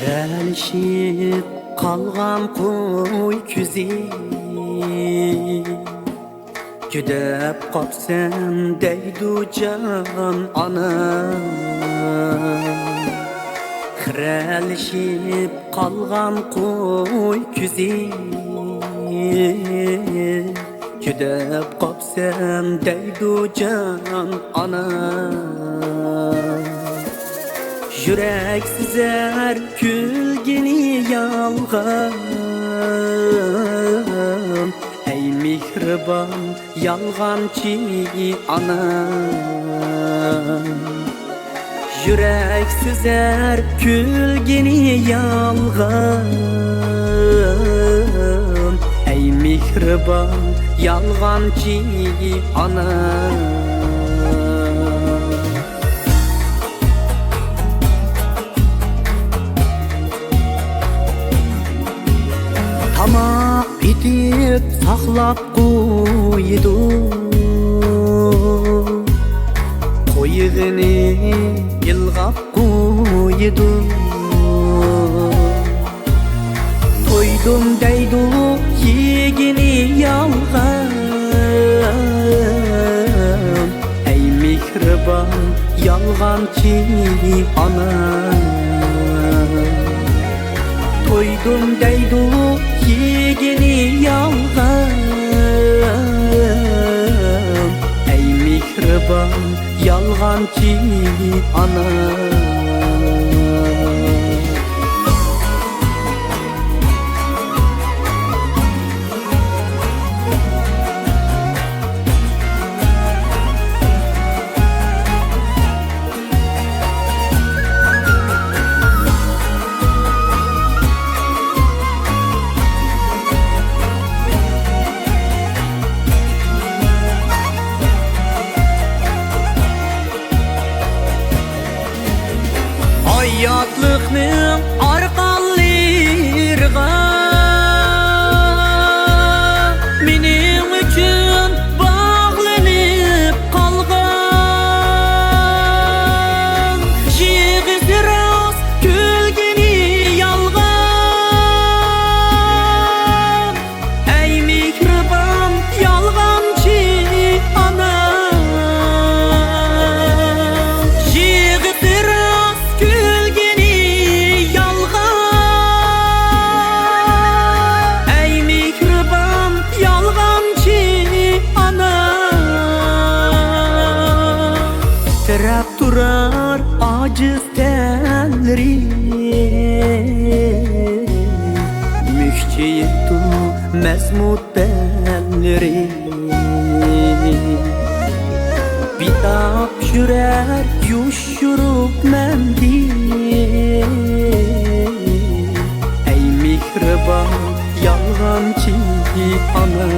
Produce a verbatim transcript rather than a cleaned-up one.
قىرەلىشىپ قالغان قوي كۆزى، يۈدەپ قاپسەن دەيدۇ جان ئانا. قىرەلىشىپ قالغان قوي كۆزى، يۈدەپ قاپسەن دەيدۇ جان ئانا. يۈرەك سېزەر كۈلگىنى يالغان، ئەي مېھرىبان يالغانچى ئانا. يۈرەك سېزەر كۈلگىنى يالغان، ئەي مېھرىبان يالغانچى ئانا. تاماق ئېتىپ ساقلاپ قويىدۇ، قويغىنى ئىلغاپ قويىدۇ. تويدۇم دەيدۇ يېگىنى يالغان، ئەي مېھرىبان يالغانچى ئانا. تويدۇم دەيدۇ يېگىنى يالغان، ئەي مېھرىبان يالغانچى ئانا. ھاياتلىقنىڭ ئارقانلىرىغا مېنىڭ ئۈچۈن باغلىنىپ قالغان، يىغىسى راست، كۈلگىنى يالغان. ئەي مېھرىبان يالغانچى ئانا، يىغىسى راست، كۈلگىنى يالغان. ئەي مېھرىبان يالغانچى ئانا، تىترەپ تۇرار ئاجىز تەنلىرى، مۈكچىيىپتۇ مەزمۇت بەللىرى. بىتاپ يۈرەر يوشۇرۇپ مەندىن، ئەي مېھرىبان يالغانچى ئانا.